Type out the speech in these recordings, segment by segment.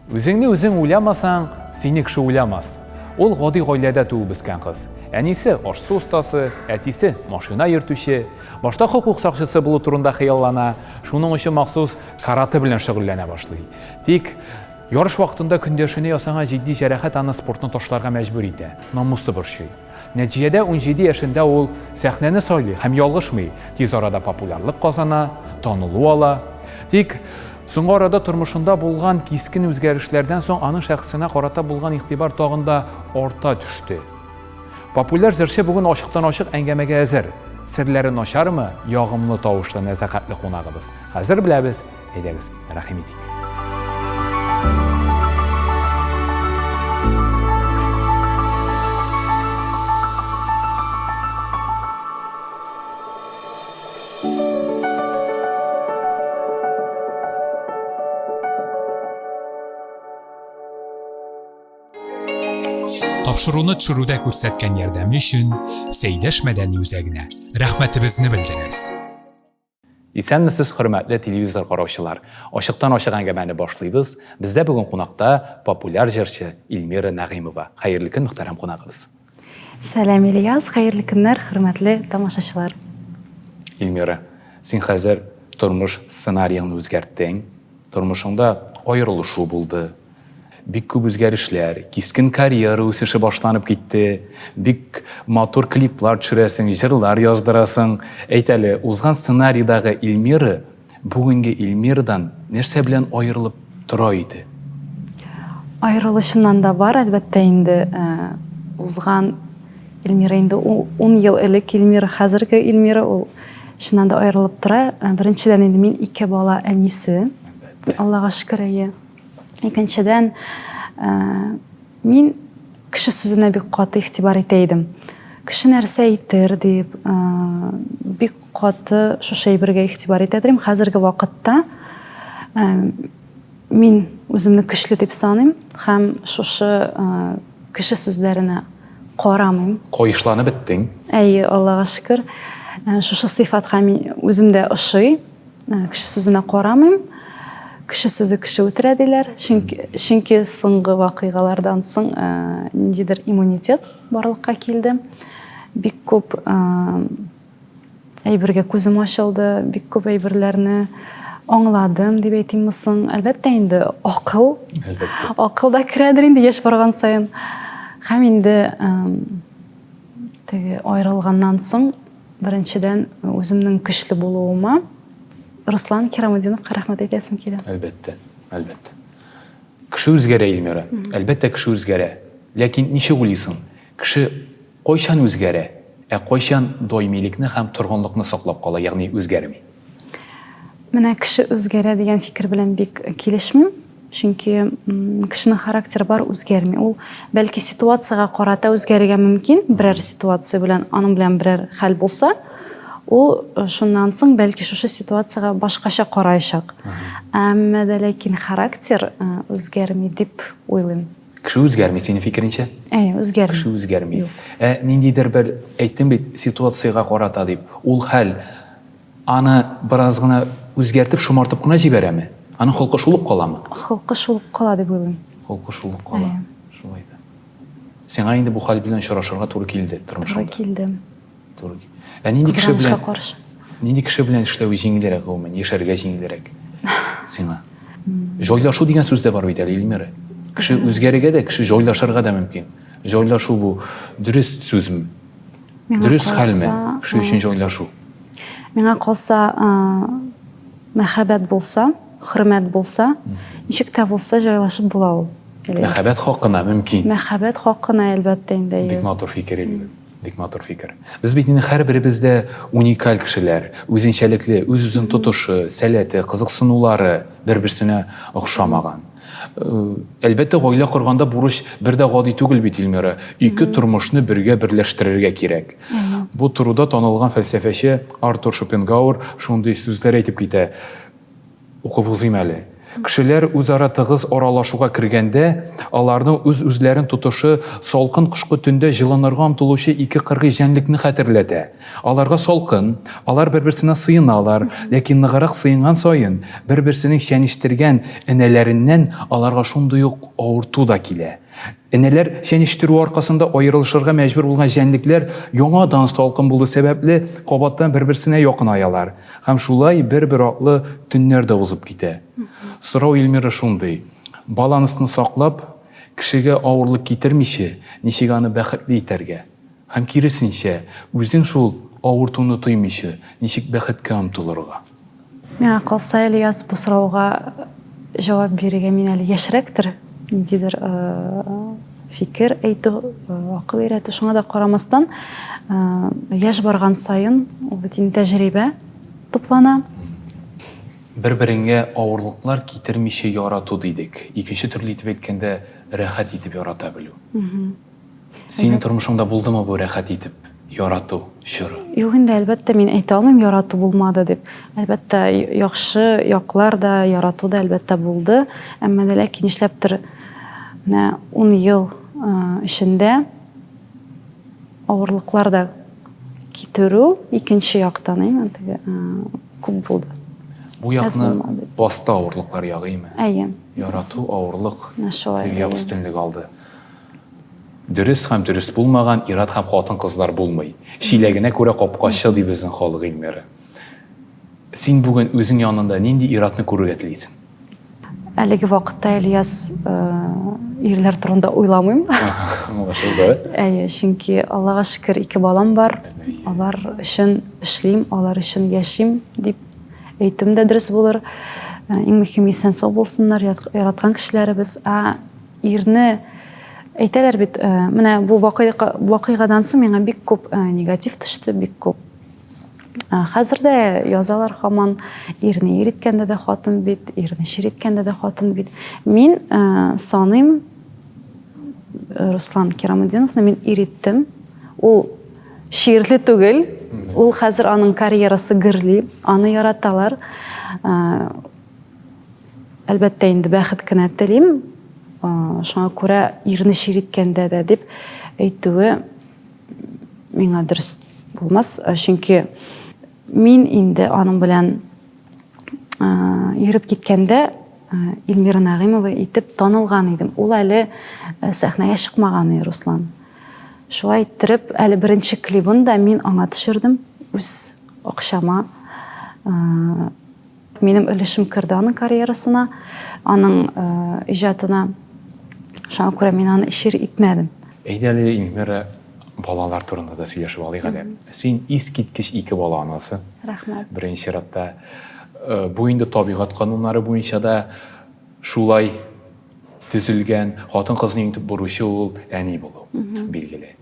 Үзеңне үзең уйламасаң, сине кеше уйламас. Ул гади гаиләдә туып үскән кыз. Әнисе аш-су остасы, әтисе машина йөртүче. Башта хокук сакчысы булу турында хыяллана, шуның өчен махсус каратэ белән шөгыльләнә башлый. Тик ярыш вакытында көндәшенә ясаган җитди җәрәхәт аны спортны ташларга мәҗбүр итә, намусы борчый. Нәтиҗәдә 17 яшендә ул сәхнәне сайлый һәм ялгышмый, тиз арада популярлык казана, танылу ала. Тик соңгы арада тормышында булган кискен үзгәрешләрдән соң аның шәхесенә карата булган игътибар тагын да арта төште. Популяр җырчы бүген ачыктан-ачык әңгәмәгә әзер. Серләре начармы, ягымлы тавышлы нәзакәтле кунагыбыз? Хәзер беләбез. Әйдәгез, рәхим итик. Тапшыруны төшерүдә күрсәткән ярдәме өчен Сәйдәш мәдәни үзәгенә рәхмәтебезне белдерәбез. Исәнмесез, хөрмәтле телевизор караучылар! Ачыктан-ачык әңгәмәне башлыйбыз. Бездә бүген кунакта популяр җырчы Эльмира Нәгыймова. Хәерле көн, мөхтәрәм кунагыбыз! Сәлам, Ильяс! Хәерле көннәр, хөрмәтле тамашачылар! Эльмира, син хәзер тормыш сценариеңне үзгәрттең. Тормышыңда аерылышу булды. Бик күп үзгәрешләр, кискен карьера үсеше башланып китте. Бик матур клиплар төшерәсең, җырлар яздырасың. Әйт әле, узган сценарийдагы Эльмира бүгенге Эльмирадан нәрсә белән аерылып тора иде? Аерылу чыннан да бар, әлбәттә инде. Э, узган Эльмира инде 10 ел элек Эльмира, хәзерге Эльмира ул чыннан да аерылып тора. Э, беренчедән инде мин ике бала әнисе. Аллага шөкер, әйе. Икенчедән, э, мин кеше сүзенә бик каты игътибар итә идем. Кеше нәрсә әйтер дип, э, бик каты шушы әйбергә игътибар итә идем. Хәзерге вакытта э, мин үземне көчле дип саныйм һәм шушы кеше сүзләренә карамыйм. Каешланып беттең. Әйе, Аллага шөкер. Шушы сыйфатка мин үземдә ошый. Э, кеше сүзенә карамыйм. Кеше сүзе кеше үтерә диләр. Чөнки, чөнки соңгы вакыйгалардан соң э, ниндидер иммунитет барлыкка килде. Бик күп э, әйбергә күзем ачылды, бик күп әйберләрне аңладым дип әйтимме соң. Әлбәттә инде акыл. Әлбәттә. Акыл да керәдер инде яшь барган саен. Һәм инде теге аерылганнан соң Беренчедән, үземнең көчле булуыма Руслан Кирамутдиновка рәхмәт әйтәсем килә. Әлбәттә, әлбәттә. Кеше үзгәрә, Эльмира. Әлбәттә, кеше үзгәрә. Ләкин ничек уйлыйсың, кеше кайчан үзгәрә, ә кайчан даимилекне һәм торгынлыкны саклап кала, ягъни үзгәрми? Менә кеше үзгәрә дигән фикер белән бик килешмим. Чөнки кешенең характеры бар, үзгәрми. Ул бәлки ситуациягә карата үзгәрергә мөмкин, берәр ситуация белән, аның белән берәр хәл булса, ул э, шуннан соң бәлки шушы ситуациягә башкача караячак. Әмма дә ләкин характер э, үзгәрми дип уйлыйм. Кеше үзгәрми, синең фикереңчә? Әйе, үзгәрми. Кеше үзгәрми. Ә ниндидер бер, әйттең бит, ситуациягә карата дип, ул хәл Аны бераз гына үзгәртеп, шомартып кына җибәрәме? Аның холкы шул ук каламы? Холкы шул ук кала дип уйлыйм. Холкы шул ук кала. Шулай да. Сиңа инде бу хәл белән очрашырга туры килде тормышыңда. Туры килде. Туры килде. Ә нинди кеше белән каршы. Нинди кеше белән эшләү җиңелрәк гомумән, яшәргә җиңелрәк сиңа? Җайлашу дигән сүз дә бар бит әле, Эльмира. Кеше үзгәрергә дә, кеше җайлашырга да мөмкин. Җайлашу бу дөрес сүзме? Дөрес хәлме? Кеше өчен җайлашу. Миңа калса, мәхәббәт булса, хөрмәт булса, ничек тә булса җайлашып була ул. Мәхәббәт хакына мөмкин. Мәхәббәт хакына, әлбәттә инде. Бик матур фикер инде. Бик матур фикер. Без бит инде һәрберебез дә уникаль кешеләр, үзенчәлекле, үз-үзен тотышы, сәләте, кызыксынулары бер-берсенә охшамаган. Әлбәттә, гаилә корганда бурыч бер дә гади түгел бит, Эльмира. Ике тормышны бергә берләштерергә кирәк. Бу турыда танылган фәлсәфәче Артур Шопенгауэр шундый сүзләр әйтеп китә. Укып узыйм әле. Кешеләр үзара тыгыз аралашуга кергәндә, аларның үз-үзләрен тотышы салкын кышкы төндә җылынырга омтылучы ике кыргый җәнлекне хәтерләтә. Аларга салкын, алар бер-берсенә сыеналар, ләкин ныграк сыенган саен, бер-берсенең чәнечтергән энәләреннән аларга шундый ук авырту да килә. Энәләр чәнечтерү аркасында аерылышырга мәҗбүр булган җәнлекләр яңадан салкын булу сәбәпле, кабаттан бер-берсенә якынаялар. Һәм шулай бер-бер артлы төннәр дә узып китә. Сорау Эльмира шундый, балансны саклап, кешегә авырлык китермичә, ничек аны бәхетле итәргә? Һәм киресенчә, үзең шул авыртуны тоймыйча, ничек бәхеткә омтылырга? Миңа калса, Ильяс, бу сорауга җавап бирергә мин әле яшьрәктер, ниндидер фикер әйтү, акыл өйрәтү. Шуңа да карамастан, яшь барган саен ул бит инде тәҗрибә туплана. Бер-береңә авырлыклар китермичә ярату дидек. Икенче төрле итеп әйткәндә, рәхәт итеп ярата белү. Синең тормышыңда булдымы бу рәхәт итеп ярату чоры? Юк инде, әлбәттә, мин әйтә алмыйм ярату булмады дип. Әлбәттә, яхшы яклар да, ярату да әлбәттә булды. Әмма дә ләкин нишләптер менә ун ел эчендә авырлыклар да китерү икенче яктан, әйме, теге күп булды. Бу якны басты авырлыклар ягы, әйме? Әйе. Ярату, авырлык теге як өстенлек алды. Дөрес һәм дөрес булмаган ир-ат һәм хатын-кызлар булмый. Чиләгенә күрә капкачы, ди безнең халык Эльмира. Син бүген үзең янында нинди ир-атны күрергә телисең? Әлеге вакытта, Ильяс, ирләр турында уйламыйм. Аңлашылды. Әйе, чөнки Аллага шөкер, ике балам бар. Алар өчен эшлим, алар өчен яшим дип әйтүем дә дөрес булыр. Иң мөһиме исән-сау булсыннар, яраткан кешеләребез. Ә Ирне әйтәләр бит, э, менә бу вакыйгадан соң миңа бик күп э, негатив төште, бик күп. Э, хәзер дә язалар һаман, ирне ир иткәндә дә хатын бит, ирне чир иткәндә дә хатын бит. Мин саныйм, Руслан Кирамутдиновны мин ир иттем. Ул чирле түгел, ул хәзер аның карьерасы гөрли, аны яраталар. Әлбәттә инде, бәхет кенә телим. Шуңа күрә ирне чир иткәндә дә дип әйтүе миңа дөрес булмас. Чөнки мин инде аның белән йөреп киткәндә Эльмира Нәгыймова итеп танылган идем. Ул әле сәхнәгә чыкмаган иде, Руслан. Шулай иттереп, әле беренче клибын да мин аңа төшердем, үз акчама. Минем өлешем керде аның карьерасына, аның иҗатына. Шуңа күрә мин аны чир итмәдем. Әйдә әле, Эльмира, балалар турында да сөйләшеп алыйк әле. Син искиткеч ике бала анасы. Рәхмәт. Беренче чиратта, бу инде табигать кануннары буенча да шулай төзелгән. Хатын-кызның иң төп бурычы ул әни булу, билгеле.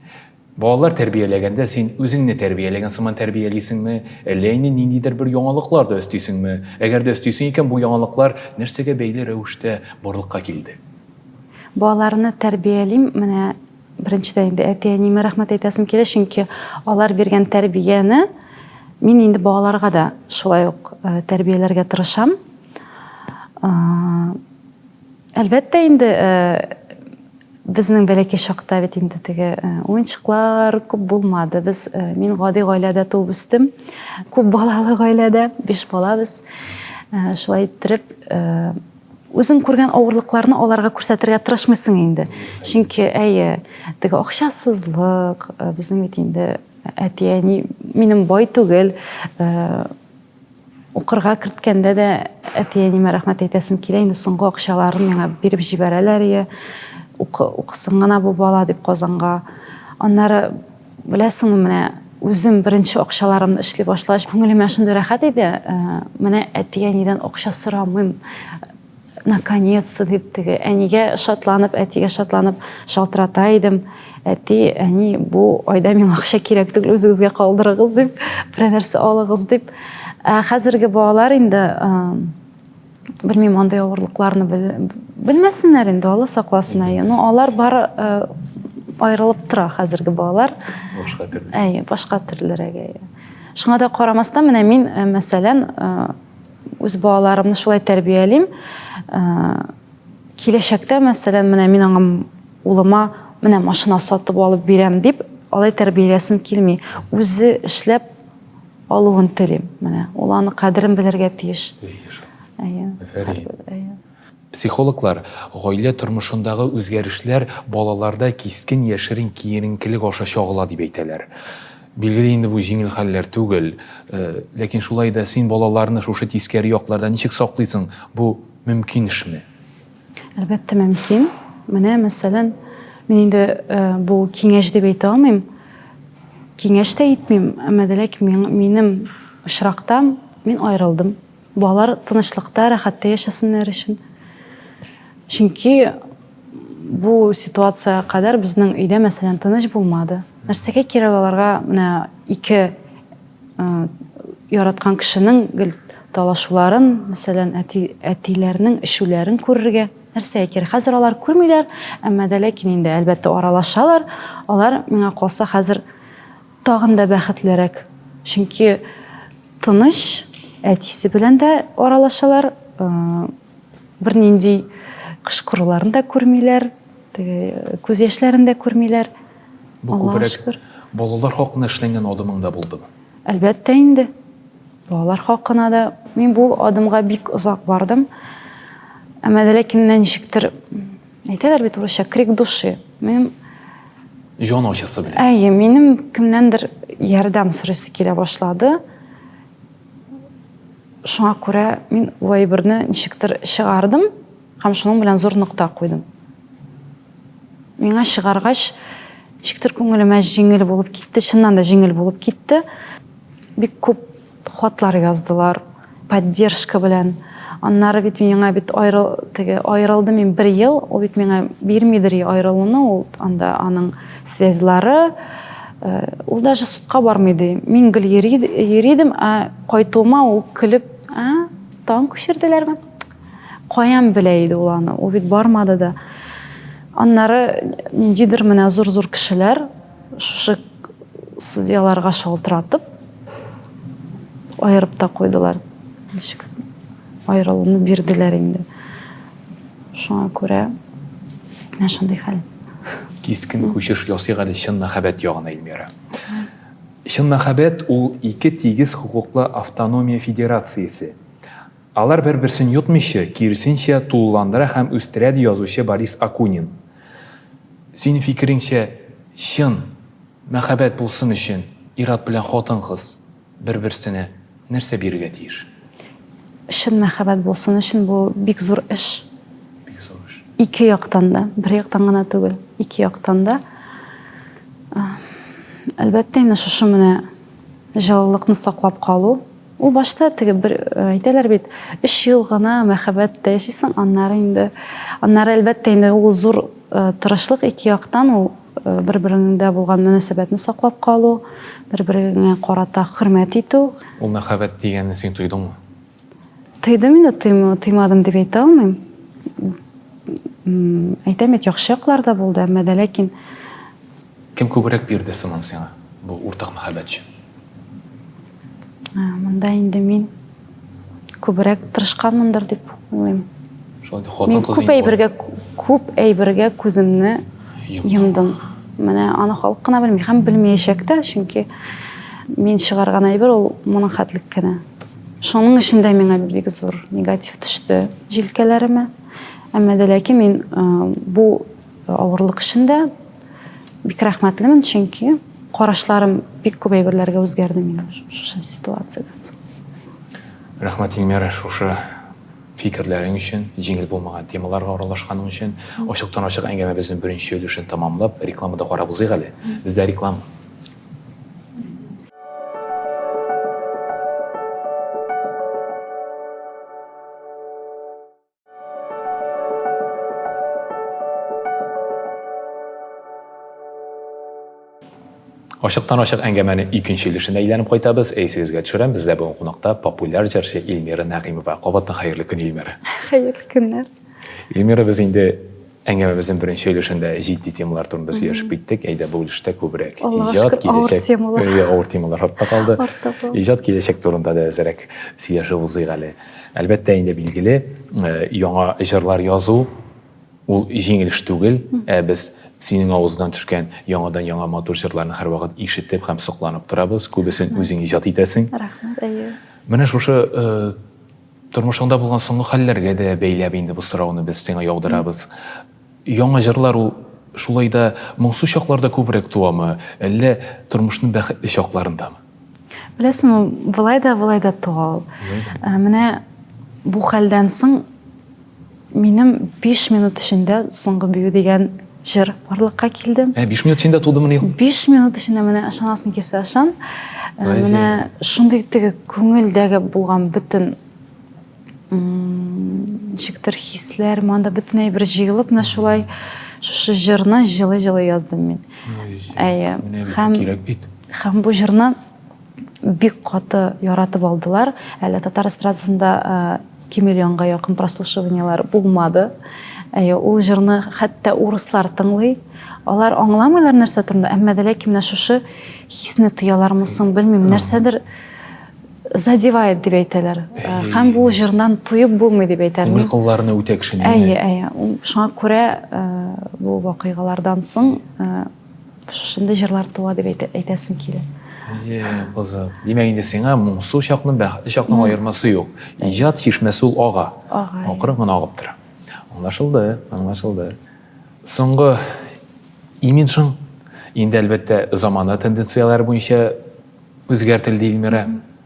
Балалар тәрбияләгәндә син үзеңне тәрбияләгән сыман тәрбиялисеңме, әллә инде ниндидер бер яңалыклар да өстисеңме? Әгәр дә өстисең икән, бу яңалыклар нәрсәгә бәйле рәвештә барлыкка килде? Балаларны тәрбиялим, менә беренчедән инде әти-әниемә рәхмәт әйтәсем килә, чөнки алар биргән тәрбияне мин инде балаларга да шулай ук тәрбияләргә тырышам. Әлбәттә инде, Безнең бәләкәй чакта бит инде теге уенчыклар күп булмады. Без мин гади гаиләдә туып үстем. Күп балалы гаиләдә, биш бала без. Шулай иттереп, үзең күргән авырлыкларны аларга күрсәтергә тырышмыйсың инде. Чөнки әйе, теге акчасызлык, безнең бит инде әти-әни минем бай түгел. Укырга керткәндә дә әти-әниемә рәхмәт әйтәсем килә, инде соңгы акчаларын миңа биреп җибәрәләр ие. Укы, укысын гына бу бала дип Казанга. Аннары, беләсеңме, менә үзем беренче акчаларымны эшли башлагач, күңелемә шундый рәхәт иде, менә әти-әнидән акча сорамыйм. Наконец-то дип теге әнигә шатланып, әтигә шатланып шалтырата идем. Әти, әни, бу айда миңа акча кирәк түгел, үзегезгә калдырыгыз дип, берәр нәрсә алыгыз дип. Ә хәзерге балалар инде белмим, андый авырлыкларны белмәсеннәр инде, Алла сакласын. Әйе. Ну, алар бар аерылып тора хәзерге балалар. Башка төрле. Әйе, башка төрлерәк, әйе. Шуңа да карамастан, менә мин, мәсәлән, үз балаларымны шулай тәрбиялим. Киләчәктә, мәсәлән, менә мин аңа улыма менә машина сатып алып бирәм дип, алай тәрбияләсем килми. Үзе эшләп алуын телим. Менә ул аны кадерен белергә тиеш. Әйе. Әйе. Психологлар гаилә тормышындагы үзгәрешләр балаларда кискен яшерен киеренкелек аша чагыла дип әйтәләр. Билгеле инде бу җиңел хәлләр түгел, ләкин шулай да син балаларны шушы тискәре яклардан ничек саклыйсың? Бу мөмкин эшме? Әлбәттә, мөмкин. Менә, мәсәлән, мин инде бу киңәш дип әйтә алмыйм. Киңәш тә итмим, әмма дә ләкин минем очракта мин аерылдым. Балалар тынычлыкта, рәхәттә яшәсеннәр өчен. Чөнки бу ситуациягә кадәр безнең өйдә, мәсәлән, тыныч булмады. Нәрсәгә кирәк аларга менә ике яраткан кешенең гел талашуларын, мәсәлән, әти, әтиләрнең эчүләрен күрергә? Нәрсәгә кирәк? Хәзер алар күрмиләр, әмма дә ләкин инде, әлбәттә, аралашалар. Алар, миңа калса, хәзер тагын да бәхетлерәк. Чөнки тыныч, әтисе белән дә аралашалар, бернинди кычкыруларын да күрмиләр, теге күз яшьләрен дә күрмиләр. Бу күбрәк балалар хакына эшләнгән адымың да булдымы? Әлбәттә инде. Балалар хакына да. Мин бу адымга бик озак бардым. Әмма дә ләкин менә ничектер әйтәләр бит урысча, крик души. Минем җан ачысы белән. Әйе, минем кемнәндер ярдәм сорыйсы килә башлады. Шуңа күрә мин бу әйберне ничектер чыгардым һәм шуның белән зур нокта куйдым. Миңа чыгаргач, ничектер күңелемә җиңел булып китте, чыннан да җиңел булып китте. Бик күп хатлар яздылар, поддержка белән. Аннары бит миңа бит аерыл, теге аерылды мин бер ел, ул бит миңа бирмидер аерылуны, ул анда аның связьлары, э, ул даже судка бармый ди. Мин гел йөри, йөридем, ә кайтуыма ул көлеп, а, тагын күчерделәрме? Каян белә иде ул аны? Ул бит бармады да. Аннары ниндидер менә зур-зур кешеләр шушы судьяларга шалтыратып аерып та куйдылар. Ничек аерылуны бирделәр инде. Шуңа күрә менә шундый хәл. Кискен күчеш ясыйк әле чын мәхәббәт ягына, Эльмира. Чын мәхәббәт ул ике тигез хокуклы автономия федерациясе. Алар бер-берсен йотмыйча, киресенчә, тулыландыра һәм үстерә, ди язучы Борис Акунин. Синең фикереңчә, чын мәхәббәт булсын өчен ир-ат белән хатын-кыз бер-берсенә нәрсә бирергә тиеш? Чын мәхәббәт булсын өчен бу бик зур эш. Бик зур эш. Ике яктан да, бер яктан гына түгел, ике яктан да. Әлбәттә инде шушы менә җылылыкны саклап калу. Ул башта теге бер әйтәләр бит, өч ел гына мәхәббәттә яшисең, аннары инде, аннары әлбәттә инде ул зур тырышлык ике яктан ул бер-береңдә булган мөнәсәбәтне саклап калу, бер-береңә карата хөрмәт итү. Ул мәхәббәт дигәнне син тойдыңмы? Тойдым инде, тоймадым дип әйтә алмыйм. Әйтәм бит, яхшы яклар да булды, әмма дә ләкин Кем күбрәк бирде сыман сиңа бу уртак мәхәббәт өчен? Монда инде мин күбрәк тырышканмындыр дип уйлыйм. Шулай да хатын-кыз күп әйбергә күп әйбергә күземне йомдым. Менә аны халык кына белми һәм белмәячәк тә, чөнки мин чыгарган әйбер ул моның хәтлек кенә. Шуның өчен дә миңа бик зур негатив төште җилкәләремә. Әмма дә ләкин мин бу авырлык өчен дә бик рәхмәтлемен, чөнки карашларым бик күп әйберләргә үзгәрде минем шушы ситуациядән соң. Рәхмәт, Илмира, шушы фикерләрең өчен, җиңел булмаган темаларга аралашканың өчен. Ачыктан-ачык әңгәмәбезнең беренче өлешен тәмамлап, рекламада карап узыйк әле. Бездә реклама. Ачыктан-ачык әңгәмәнең икенче өлешенә әйләнеп кайтабыз. Исегезгә төшерәм, бездә бүген кунакта популяр җырчы Эльмира Нәгыймова. Кабаттан хәерле көн, Эльмира. Хәерле көннәр. Эльмира, без инде Әңгәмәбезнең беренче өлешендә җитди темалар турында сөйләшеп киттек. Әйдә, бу өлештә күбрәк иҗат, киләчәк, авыр темалар артта калды. Иҗат, киләчәк турында да әзрәк сөйләшеп узыйк әле. Әлбәттә, инде билгеле, яңа җырлар язу ул җиңел эш түгел, ә без синең авыздан төшкән яңадан-яңа матур җырларны һәрвакыт ишетеп һәм сокланып торабыз. Күбесен үзең иҗат итәсең. Рәхмәт, әйе. Менә шушы Тормышыңда булган соңгы хәлләргә дә бәйләп инде бу сорауны без сиңа яудырабыз. Яңа җырлар ул шулай да моңсу чакларда күбрәк туамы, әллә тормышның бәхетле чакларындамы? Беләсеңме, болай да, болай да туа ул. Менә бу хәлдән соң минем 5 минут эчендә Соңгы бию дигән җыр барлыкка килде. Ә, 5 минут эчендә тудымыни ул? 5 минут эчендә, менә ышанасың килсә ышан. Менә шундый теге күңелдәге булган бөтен ничектер хисләр, монда бөтен әйбер җыелып, менә шулай шушы җырны җылы-җылы яздым мин. Әйе. Һәм кирәк бит. Һәм бу җырны бик каты яратып алдылар. Әле татар эстрадасында 2 миллионга якын прослушиваниеләр булмады. Әйе, ул җырны хәтта урыслар тыңлый. Алар аңламыйлар нәрсә турында, әмма дә ләкин менә шушы хисне тоялармы соң, белмим, нәрсәдер задевает дип әйтәләр. Һәм бу җырдан туеп булмый дип әйтәләр. Күңел кылларына үтә кешенең. Әйе, әйе. Шуңа күрә бу вакыйгалардан соң Шушындый җырлар туа дип әйтәсем килә. Әйе, кызым. Димәк, инде сиңа моңсу чакның, бәхетле чакның аермасы юк. Иҗат чишмәсе ул ага. Ага. Акрын гына агып тора. Аңлашылды, аңлашылды. Соңгы имиджың инде, әлбәттә, замана тенденцияләре буенча үзгәртелде, Эльмира.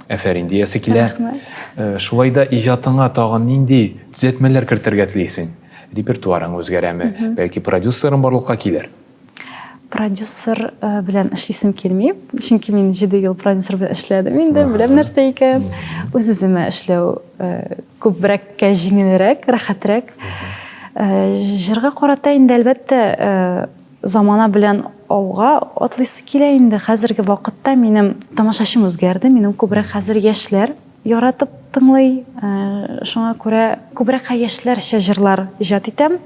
Әфәрин диясе килә. Рәхмәт. Э, шулай да иҗатыңа тагын нинди төзәтмәләр кертергә телисең? Репертуарың үзгәрәме? Бәлки продюсерың барлыкка килер? Продюсер э, белән эшлисем килми, чөнки мин 7 ел продюсер белән эшләдем инде, беләм нәрсә икән. Үз-үземә эшләү э, күбрәккә җиңелрәк, рәхәтрәк. Э, җырга карата инде әлбәттә замана белән алга атлыйсы килә инде. Хәзерге вакытта минем тамашачым үзгәрде, минем күбрәк хәзер яшьләр Яратып тыңлый, шуңа күрә күбрәк яшьләрчә җырлар иҗат итәм.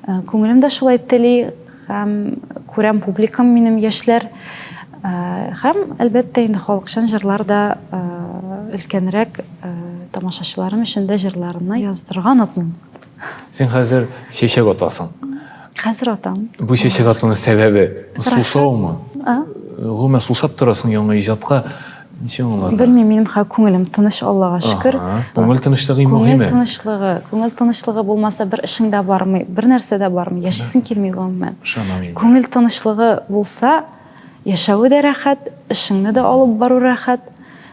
Күңелем дә шулай тели һәм күрәм публикам минем яшьләр. Һәм, әлбәттә, инде халыкчан җырлар да өлкәнрәк тамашачыларым өчен дә җырларны яздырырга онытмыйм. Син хәзер чәчәк атасың. Хәзер атам. Бу чәчәк атуның сәбәбе сусаумы? Гомумән сусап торасың яңа иҗатка. Ничек аңларга? Белмим, минем хәзер күңелем тыныч, Аллага шөкер. Күңел тынычлыгы иң мөһиме. Күңел тынычлыгы, күңел тынычлыгы булмаса бер эшең дә бармый, бер нәрсә дә бармый, яшисең килми гомумән. Ышанам инде. Күңел тынычлыгы булса, яшәве дә рәхәт, эшеңне дә алып бару рәхәт.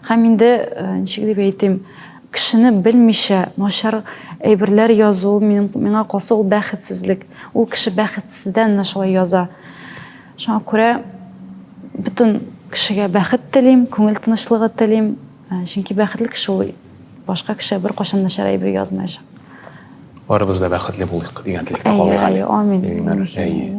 Һәм инде, ничек дип әйтим, кешене белмичә начар әйберләр язу, минем, миңа калса, ул бәхетсезлек. Ул кеше бәхетсездән менә шулай яза. Шуңа күрә бөтен кешегә бәхет телим, күңел тынычлыгы телим. Чөнки бәхетле кеше ул башка кешегә беркайчан начар әйбер язмаячак. Барыбыз да бәхетле булыйк дигән теләктә калыйк әле. Әйе, амин. Әйе.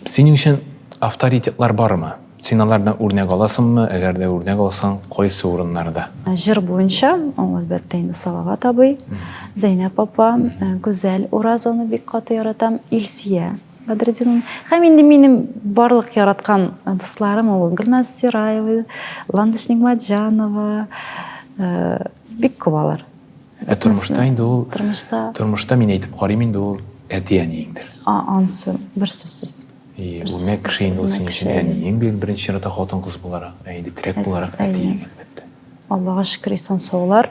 Синең өчен авторитетлар бармы? Син алардан үрнәк аласыңмы? Әгәр дә үрнәк алсаң, кайсы урыннарда? Җыр буенча, ул әлбәттә инде Салават абый, Зәйнәп апа, Гүзәл Уразованы бик каты яратам, Илсия Бәдретдинова. Һәм инде минем барлык яраткан дусларым ул Гөлназ Сираева, Ландыш Нигъмәтҗанова, бик күп алар. Ә тормышта инде ул тормышта тормышта мин әйтеп карыйм инде ул әти-әниеңдер. Ансы бер сүзсез. И, үрнәк кеше инде ул синең өчен әниең бит беренче чиратта хатын-кыз буларак, ә инде терәк буларак әтиең әлбәттә. Аллага шөкер, исән-саулар.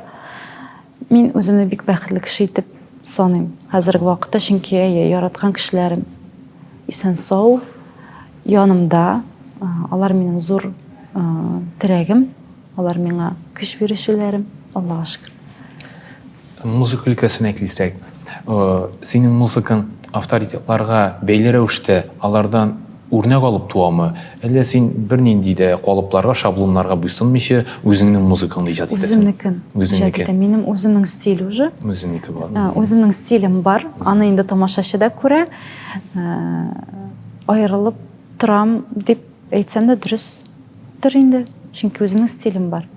Мин үземне бик бәхетле кеше итеп саныйм хәзерге вакытта, чөнки әйе, яраткан кешеләрем исән-сау, янымда. Алар минем зур терәгем. Алар миңа көч бирүчеләрем, Аллага шөкер. Музыка өлкәсенә килсәк, синең музыкаң авторитетларга бәйле рәвештә алардан үрнәк алып туамы, әллә син бернинди дә калыпларга, шаблоннарга буйсынмыйча үзеңнең музыкаңны иҗат итәсең? Үземнекен иҗат итәм. Минем үземнең стиль уже. Үзеңнеке бар. Үземнең стилем бар. Аны инде тамашачы да күрә. Аерылып торам дип әйтсәм дә дөрес. Тор инде, чөнки үземнең стилем бар.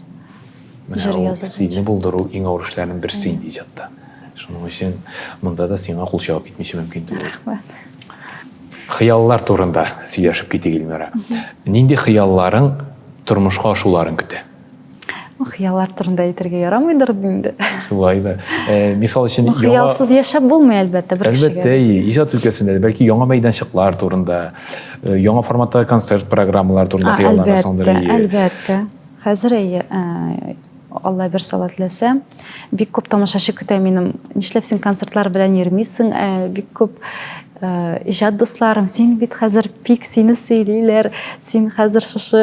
Менә ул стильне булдыру иң авыр эшләрнең берсе инде иҗатта. Шуның өчен монда да сиңа кул чабып китмичә мөмкин түгел. Рәхмәт. Хыяллар турында сөйләшеп китик, Эльмира. Нинди хыялларың тормышка ашуларын көтә? Хыяллар турында әйтергә ярамыйдыр инде. Шулай да. Э, мисал өчен, яңа Хыялсыз яшәп булмый, әлбәттә, бер кешегә. Әлбәттә, иҗат өлкәсендә дә, бәлки яңа мәйданчыклар турында, э, яңа форматтагы концерт программалар турында хыялланасыңдыр. Әлбәттә, әлбәттә. Хәзер әйе, э, Алла бирсә, Алла теләсә, бик күп тамашачы көтә минем. Нишләп син концертлар белән йөрмисең? Бик күп иҗат дусларым, син бит хәзер пик, сине сөйлиләр, син хәзер шушы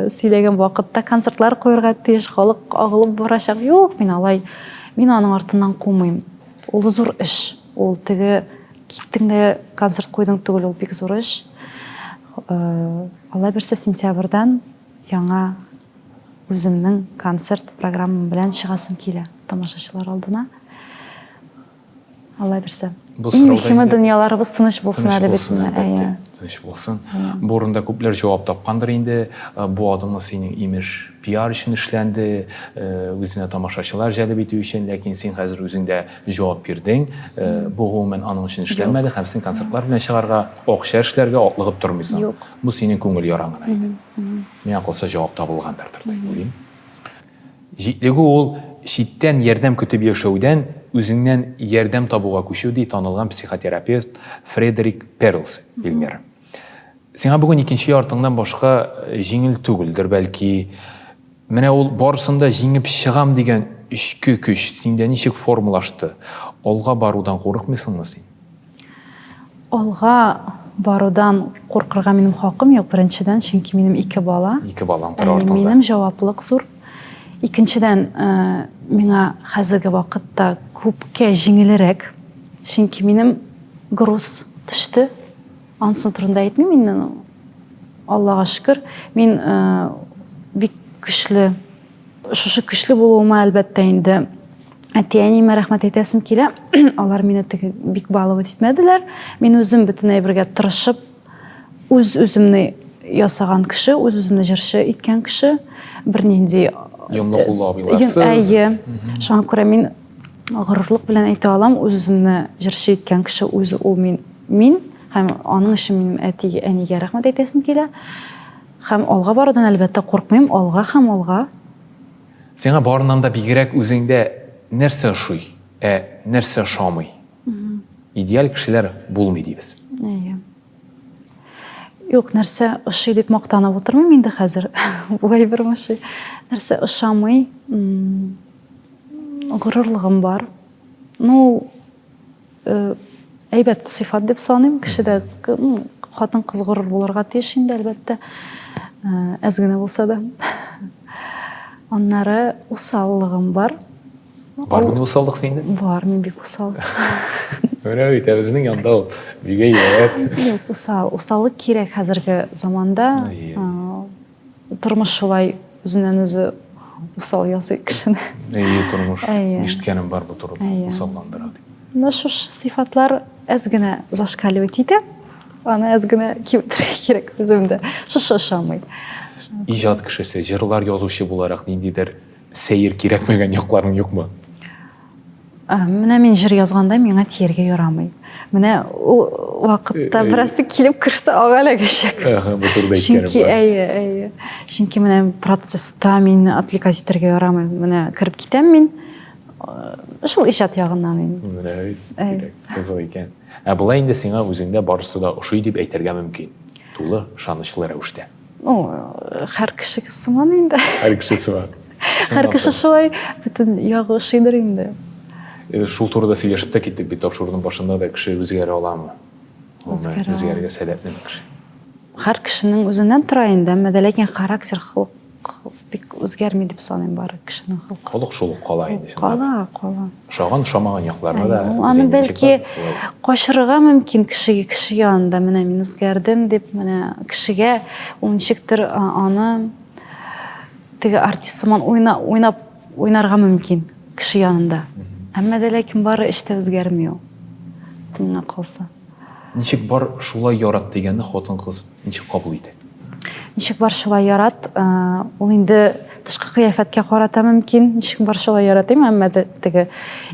сөйләгән вакытта концертлар куярга тиеш, халык агылып барачак. Юк, мин алай, мин аның артыннан кумыйм. Ул зур эш. Ул теге киттең дә концерт куйдың түгел, ул бик зур эш. Алла бирсә, сентябрьдән яңа үземнең концерт программам белән чыгасым килә тамашачылар алдына. Алла бирсә. Бу Иң сорауда мөһиме инде дөньяларыбыз тыныч булсын тыныч әле бит булсын, менә. әлбәттә. Әйе. Тыныч булсын. Бу урында күпләр җавап тапкандыр инде. Э, бу адымы синең имеш пиар өчен эшләнде, э, үзенә тамашачылар җәлеп итү өчен, ләкин син хәзер үзең дә җавап бирдең. Э, бу гомумән аның өчен эшләнмәде һәм син концертлар белән чыгарга, акча эшләргә атлыгып тормыйсың. Юк. Бу синең күңел яраң гына иде. Миңа калса җавап табылгандыр дип уйлыйм. Җитлегү ул читтән ярдәм көтеп яшәүдән үзеңнән ярдәм табуга күчү, ди танылган психотерапевт Фредерик Перлс, Эльмира. Сиңа бүген икенче яртыңнан башка җиңел түгелдер, бәлки. Менә ул барысын да җиңеп чыгам дигән эчке көч синдә ничек формалашты? Алга барудан курыкмыйсыңмы син? Алга барудан куркырга минем хакым юк, беренчедән, чөнки минем ике бала. Ике балаң тора артыңда. Минем җаваплылык зур. Икенчедән, э, миңа хәзерге вакытта күпкә җиңелрәк, чөнки минем груз төште. Анысы турында әйтмим инде. Аллага шөкер, мин э, бик көчле Шушы көчле булуыма, әлбәттә инде, әти-әниемә рәхмәт әйтәсем килә. Алар мине теге бик баловать итмәделәр. Мин үзем бөтен әйбергә тырышып, үз-үземне ясаган кеше, үз-үземне җырчы иткән кеше. Бернинди Йонлы куллы абыйларсыз. Әйе. Шуңа күрә мин горурлык белән әйтә алам, үз-үземне җырчы иткән кеше үзе ул мин, мин. Һәм аның өчен минем әти-әнигә рәхмәт әйтәсем килә. Һәм алга барудан, әлбәттә, куркмыйм, алга һәм алга. Сиңа барыннан да бигрәк үзеңдә нәрсә ошый, ә нәрсә ошамый? Идеаль кешеләр булмый, дибез. Әйе. Юк, нәрсә ошый дип мактанып утырмыйм инде хәзер. Бу әйберем ошый. Нәрсә ошамый? Горурлыгым бар. Ну, Э, әйбәт сыйфат дип саныйм. Кешедә хатын-кыз горур булырга тиеш инде, әлбәттә. Э, әз генә булса да. Аннары усаллыгым бар. Бармыни усаллык синдә? Бар, мин бик усал. Менә бит, ә безнең янда ул бик әйбәт. Юк, усал. Усаллык кирәк хәзерге заманда. Тормыш шулай үзеннән үзе усал ясый кешене. Әйе, тормыш. Ишеткәнем бар бу турыда. Усалландыра дип. Менә шушы сыйфатлар әз генә зашкаливать итә. Аны әз генә киметергә кирәк үземдә. Шушы ошамый. Иҗат кешесе, җырлар язучы буларак ниндидер сәер кирәкмәгән якларың юкмы? Менә мин җыр язганда миңа тияргә ярамый. Менә ул вакытта берәрсе килеп керсә, ага эләгәчәк. Бу турыда әйткәнем Чөнки әйе, әйе. Чөнки менә процесста мине отвлекать итәргә ярамый. Менә кереп китәм мин. Шул иҗат ягыннан инде. Менә бит, кирәк, кызык икән. Ә болай инде сиңа үзеңдә барысы да ошый дип әйтергә мөмкин. Тулы, ышанычлы рәвештә. Ну, һәр кеше сыман инде. Һәр кеше сыман. Һәр кеше шулай бөтен ягы ошыйдыр инде. Э, шул турыда сөйләшеп тә киттек бит тапшыруның башында да кеше үзгәрә аламы? Үзгәрә. Үзгәрергә сәләтлеме кеше? Һәр кешенең үзеннән тора инде, әмма дә ләкин характер, холык бик үзгәрми дип саныйм бары кешенең холкы. Холык шул ук кала инде. Кала, кала. Ошаган, ошамаган якларны да. Аны бәлки качырырга мөмкин кешегә, кеше янында менә мин үзгәрдем дип, менә кешегә ул ничектер аны теге артист сыман уйна, уйнап уйнарга мөмкин кеше янында. Әмма дә ләкин бары эчтә үзгәрми ул. Миңа калса. Ничек бар, шулай ярат дигәнне хатын-кыз ничек кабул итә? Ничек бар, шулай ярат, ул инде тышкы кыяфәткә карата мөмкин, ничек бар шулай яратыйм, әмма теге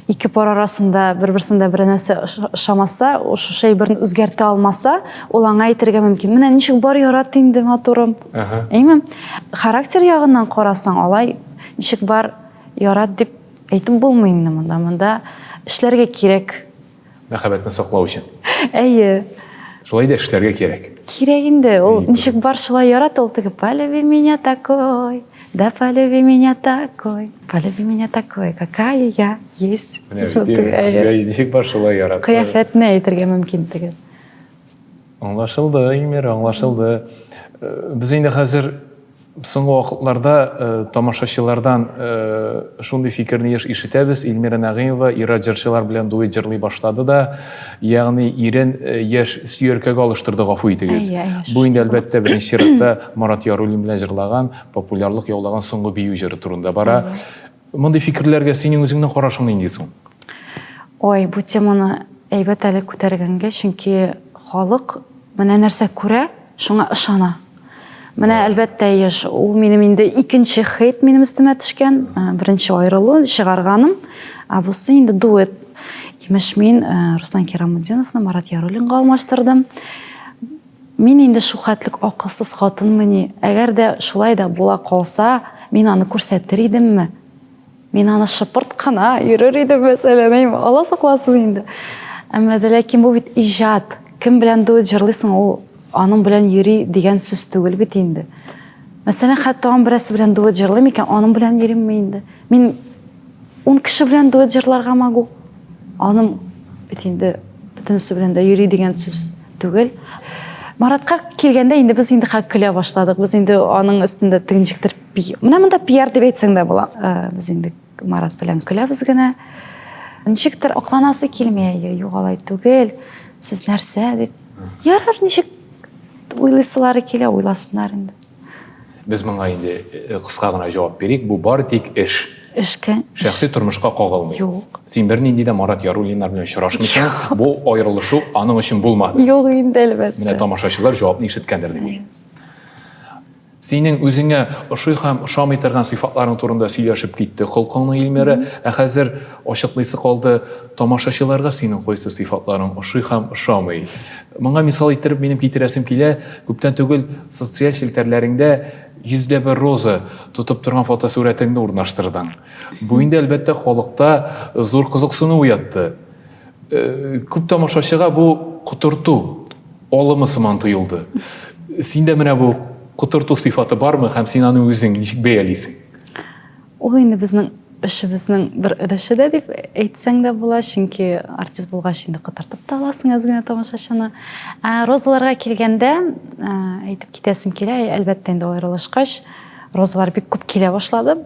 ике пар арасында бер-берсендә бер нәрсә ошамаса, шушы әйберне үзгәртә алмаса, ул аңа әйтергә мөмкин. Менә ничек бар ярат инде, матурым. Әйме? Характер ягыннан карасаң, алай ничек бар ярат дип әйтеп булмый инде монда. Монда эшләргә кирәк. Мәхәббәтне саклау өчен. Әйе. Шулай да эшләргә кирәк. Кирәк инде. Ул ничек бар шулай ярат, ул теге полюби меня такой, да полюби меня такой, полюби меня такой, какая я есть. Менә ничек бар шулай ярат. Кыяфәтне әйтергә мөмкин теге. Аңлашылды, Эльмира, аңлашылды. Э, без инде хәзер соңгы вакытларда э, тамашачылардан э, шундый фикерне еш ишетәбез. Эльмира Нәгыймова ир-ат җырчылар белән дуэт җырлый башлады да, ягъни ирен яшь сөяркәгә алыштырды, гафу итегез. Бу инде әлбәттә беренче чиратта Марат Яруллин белән җырлаган, популярлык яулаган соңгы бию җыры турында бара. Мондый фикерләргә синең үзеңнең карашың нинди соң? Ой, бу теманы әйбәт әле күтәргәнгә, чөнки халык менә нәрсә күрә, шуңа ышана. Менә әлбәттә еш, ул минем инде икенче хейт минем өстемә төшкән, э, беренче аерылу чыгарганым, ә бусы инде дуэт. Имеш мин э, Руслан Кирамутдиновны Марат Яруллинга алмаштырдым. Мин инде шулхәтлек акылсыз хатынмыни? Әгәр дә шулай да була калса, мин аны күрсәтер идемме? Мин аны шыпырт кына йөрер идем, мәсәлән, әйме, Алла сакласын инде. Әмма дә ләкин бу бит иҗат. Кем белән дуэт җырлыйсың, ул аның белән йөри дигән сүз түгел бит инде. Мәсәлән, хәтта аның берәрсе белән дуэт җырлыйм икән, аның белән йөримме инде? Мин ун кеше белән дуэт җырларга могу. Аның бит инде бөтенесе белән дә йөри дигән сүз түгел. Маратка килгәндә инде без инде хәк көлә башладык. Без инде аның өстендә тегенчектер менә монда пиар дип әйтсәң дә була. Э, без инде Марат белән көләбез генә. Ничектер акланасы килми, әйе, юк алай түгел. Сез нәрсә дип. Ярар, ничек уйлыйсылары килә, уйласыннар инде. Без моңа инде э, кыска гына җавап бирик. Бу бары тик эш. Эшкә. Шәхси тормышка кагылмый. Юк. Син бернинди дә Марат Яруллиннар белән очрашмыйсың. Бу аерылышу аның өчен булмады. Юк инде, әлбәттә. Менә тамашачылар җавапны ишеткәндер дип уйлыйм. Синең үзеңә ошый һәм ошамый торган сыйфатларың турында сөйләшеп китте холкыңның Эльмира. Ә хәзер ачыклыйсы калды, тамашачыларга синең кайсы сыйфатларың ошый һәм ошамый. Моңа мисал иттереп минем китерәсем килә, күптән түгел социаль челтәрләреңдә йөздә бер роза тотып торган фотосурәтеңне урнаштырдың. Бу инде, әлбәттә, халыкта зур кызыксыну уятты. Э, күп тамашачыга бу котырту алымы сыман тоелды. Синдә менә бу котырту сыйфаты бармы һәм син аны үзең ничек бәялисең? Ул инде безнең эшебезнең бер өлеше дә дип әйтсәң дә була, чөнки артист булгач инде котыртып та аласың әз генә тамашачыны. Ә розаларга килгәндә, әйтеп китәсем килә, әлбәттә инде аерылышкач, розалар бик күп килә башлады.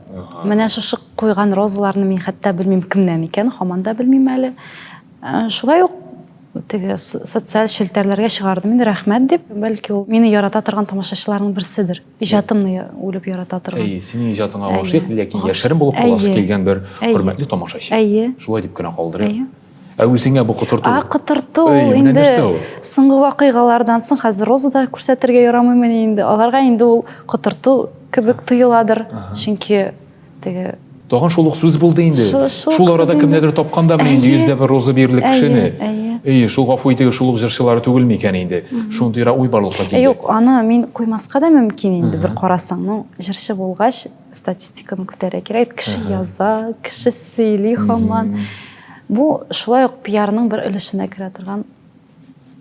Менә шушы куйган розаларны мин хәтта белмим кемнән икән, һаман да белмим әле. Шулай ук теге социаль челтәрләргә чыгардым инде, рәхмәт дип. Бәлки ул мине ярата торган тамашачыларның берседер. Иҗатымны үлеп ярата торган. Әйе, синең иҗатыңа гашыйк, ләкин яшерен булып каласы килгән бер хөрмәтле тамашачы. Әйе. Шулай дип кенә калдырыйк. Әйе. Ә үзеңә бу котырту? А, котырту ул инде соңгы вакыйгалардан соң хәзер роза да күрсәтергә ярамыймыни инде. Аларга инде ул котырту кебек тоеладыр. Чөнки теге Тагын шул ук сүз булды инде. Шул арада кемнедер тапкан да инде йөздә бер роза бирерлек кешене. Әйе, шул гафу итегез, шул ук җырчылары түгелме икән инде? Шундыйрак уй барлыкка килде. Юк, аны мин куймаска да мөмкин инде, бер карасаң. Ну, җырчы булгач, статистиканы күтәрә кирәк. Кеше яза, кеше сөйли һаман. Бу шулай ук пиарның бер өлешенә керә торган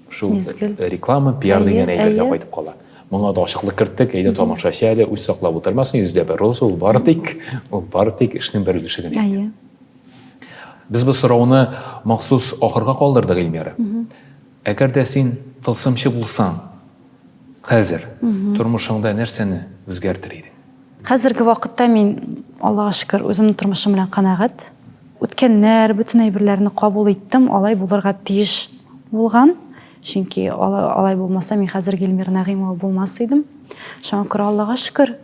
Шул мизгел. Реклама, пиар дигән әйбергә кайтып кала. Моңа да ачыклык керттек, әйдә тамашачы әле үз саклап утырмасын, йөздә бер роза, ул бары тик, ул бары тик эшнең бер өлеше генә. Әйе. Без бу сорауны махсус ахырга калдырдык, Эльмира. Әгәр дә син тылсымчы булсаң, хәзер тормышыңда нәрсәне үзгәртер идең? Хәзерге вакытта мин, Аллага шөкер, үземнең тормышым белән канәгать. Үткәннәр, бөтен әйберләрне кабул иттем, алай булырга тиеш булган. Чөнки алай булмаса, мин хәзерге Эльмира Нәгыймова булмас идем. Шуңа күрә Аллага шөкер,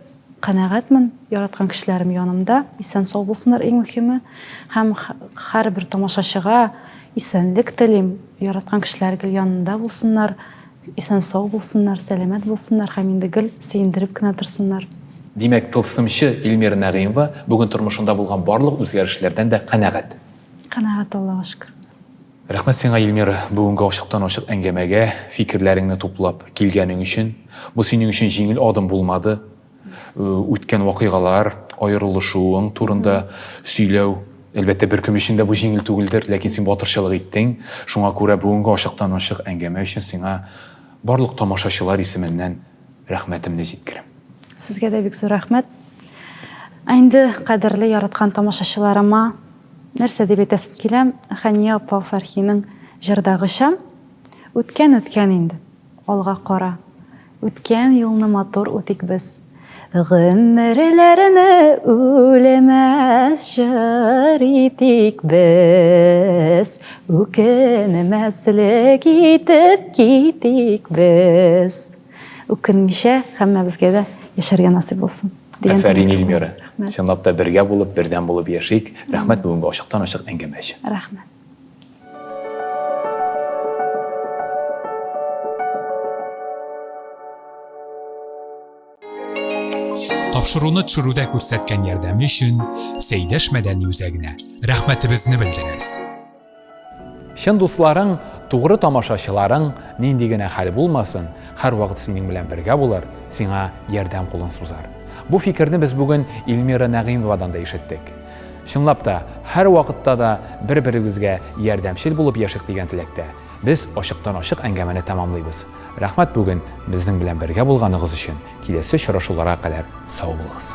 канәгатьмен, яраткан кешеләрем янымда, исән-сау булсыннар иң мөһиме. Һәм һәрбер тамашачыга исәнлек телим, яраткан кешеләре гел янында булсыннар. Исән-сау булсыннар, сәламәт булсыннар һәм инде гел сөендереп кенә торсыннар. Димәк, тылсымчы Эльмира Нәгыймова бүген тормышында булган барлык үзгәрешләрдән дә канәгать. Канәгать, Аллага шөкер. Рәхмәт сиңа, Эльмира, бүгенге ачыктан-ачык әңгәмәгә фикерләреңне туплап килгәнең өчен. Бу синең өчен җиңел адым булмады. Үткән вакыйгалар, аерылышуың турында сөйләү, әлбәттә, беркем өчен дә бу җиңел түгелдер, ләкин син батырчылык иттең. Шуңа күрә бүгенге ачыктан-ачык әңгәмә өчен сиңа барлык тамашачылар исеменнән рәхмәтемне җиткерәм. Сезгә дә бик зур рәхмәт. Ә инде кадерле яраткан тамашачыларыма нәрсә дип әйтәсем килә, Хәния апа Фәрхинең җырдагыча, Үткән үткән инде, алга кара. Үткән юлны матур үтик без. Гомерләрне үлмәс җыр итик без, Үкенмәслек итеп китик без. Үкенмичә һәммәбезгә дә яшәргә насыйп булсын. Дигән Афәрин, Эльмира. Чынлап та бергә булып, бердәм булып яшик. Рәхмәт бүгенге ачыктан-ачык әңгәмә өчен. Рәхмәт. Тапшыруны төшерүдә күрсәткән ярдәме өчен Сәйдәш мәдәни үзәгенә рәхмәтебезне белдерәбез. Чын дусларың, тугры тамашачыларың нинди генә хәл булмасын, һәрвакыт синең белән бергә булыр, сиңа ярдәм кулын сузар. Бу фикерне без бүген Эльмира Нәгыймовадан да ишеттек. Чынлап та, һәрвакытта да бер-беребезгә ярдәмчел булып яшик дигән теләктә, без ачыктан-ачык әңгәмәне тәмамлыйбыз. Рәхмәт бүген безнең белән бергә булганыгыз өчен, киләсе очрашуларга кадәр сау булыгыз.